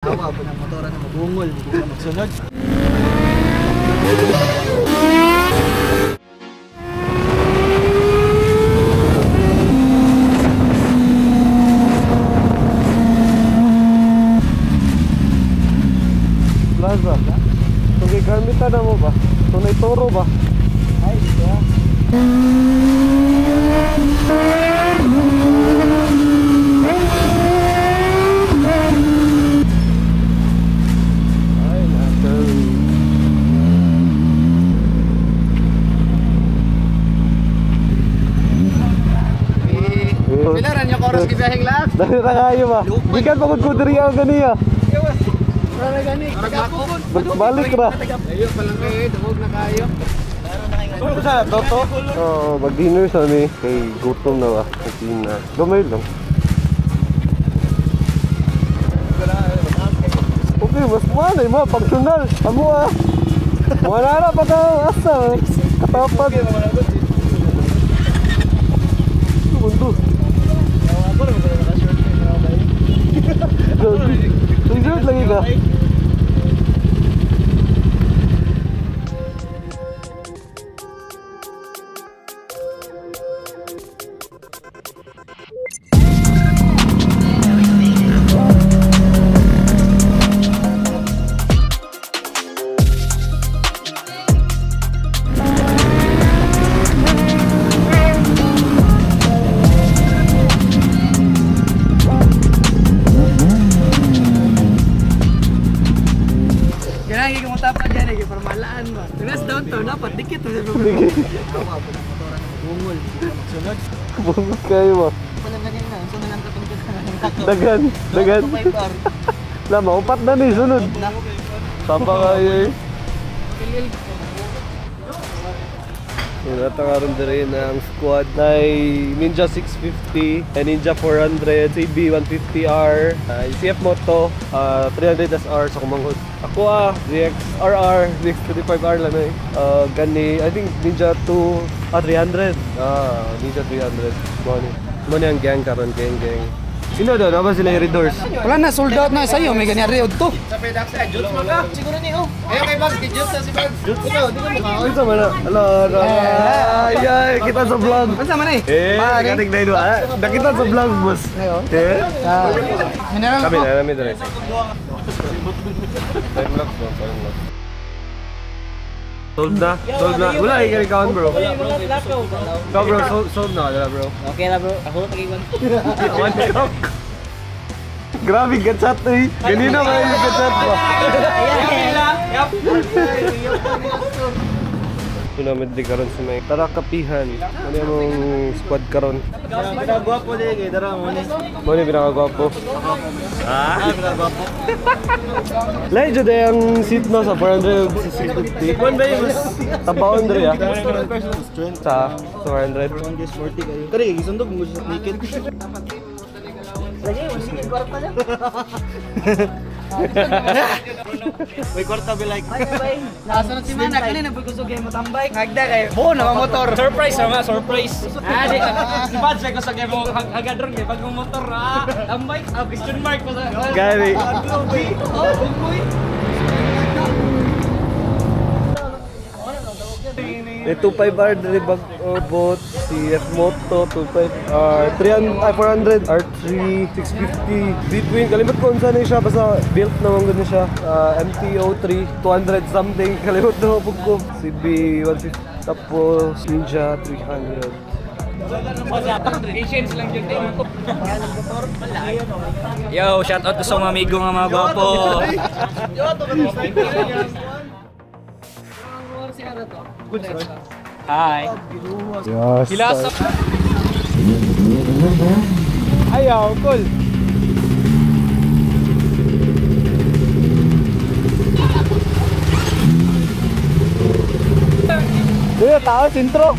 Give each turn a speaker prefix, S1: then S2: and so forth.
S1: Awa po ng motor na mabungol, hindi ka magsunod.
S2: Plaza. Kung kay Carmita na mo ba? Kung may toro ba?
S1: Ay, dito ah.
S2: Ay, nasa.
S1: Pila ra niyo oras gibiyaheng lahat?
S2: Dali ra kayo ba? Gikan pa gud ko diri ang ganiya. Balik ra.
S1: Ayo pa lang kayo, dungog na kayo.
S2: Sa toto? Oo, mag-dinner sa mi kay gutom na ba. Mag-dinner. Gamay lang. Okay, mas manay mo functional. Amo ah. Wala na pa ka asa. Katapad. Mundo. Short lagi ka.
S3: Kailangan ko matapan dyan eh, para malaan ba. Tunas down to, dapat dikit.
S1: Awa po ng motor na mabungol, hindi ka magsunod.
S2: Bungol kayo ba?
S1: Palang ganyan na, so na lang katong
S2: Dagan, dagan. Lama, upat na ni, sunod. Tama kayo eh. Yun, at ang aron diri na ang squad na Ninja 650, Ninja 400, CB 150R, CF Moto, 300 SR sa kumanghod. Ako ZX RR, ZX25R lang eh. Gani, I think Ninja 2, 300. Ninja 300. Mo ni ang gang karon, gang gang. Sino daw? Naba sila yung Redors?
S3: Wala na, sold out na sa'yo. May ganyan reod to.
S1: Sa pedak sa Jutsu man ka. Siguro ni oh. Ayo kay Bags, Jutsu si Bags. Jutsu. Ikaw, di ka mukha.
S2: Ay, sama na. Ala, ala. Ay, ay, kita sa vlog.
S3: Ano sama na eh?
S2: Eh, kating na ino. Nakita sa vlog, boss. Eh?
S3: Mineral
S2: Kami
S3: ko.
S2: na, kami na. Time lapse bro, time lapse. Sold na, sold na. Wala, ikaw ikaw bro. Ikaw bro, sold na, wala bro.
S3: Okay na bro, ako pag-iwan.
S2: One cup. Grabe, gachat eh. Ganina ba yung gachat ba? Ito namin di karon sa may Tara Kapihan. Ano yung squad karon?
S1: Pinakagwapo din eh, dara mo ni.
S2: Mo ni pinakagwapo.
S1: Ah, pinakagwapo.
S2: Lain jud ang seat no sa 400 sa 650.
S1: One ba yung mas
S2: Tabaon diri ah. Sa 400.
S1: 40 kayo. Kari gisundog mo sa naked.
S3: Lagi, wala sige kwarta niya.
S1: May kwarta be like.
S3: Nakasunod si Mana, kanina pagkusog kayo matambay. Hagda kayo. Buo na motor.
S4: Surprise sama, surprise. Ah, di. Si Bads ay kusog mo hagadron kay bagong motor ah. Tambay, ah, question mark pa sa.
S2: Gani.
S3: Oh, bukoy.
S2: May 25R diri bag bot, CF Moto 25R, 300, ay 400, R3 650, V-twin, kalimot ko unsa ni siya basta built na man gud ni siya. MT-03 200 something, kalimot na pug ko. CB 150 tapos Ninja 300.
S4: Patience lang jud. Yo, shout out to sa mga amigo nga mga gwapo. Hi.
S2: Yes.
S4: Hilasa.
S2: Ayaw, cool. Kuya, tao, sintro.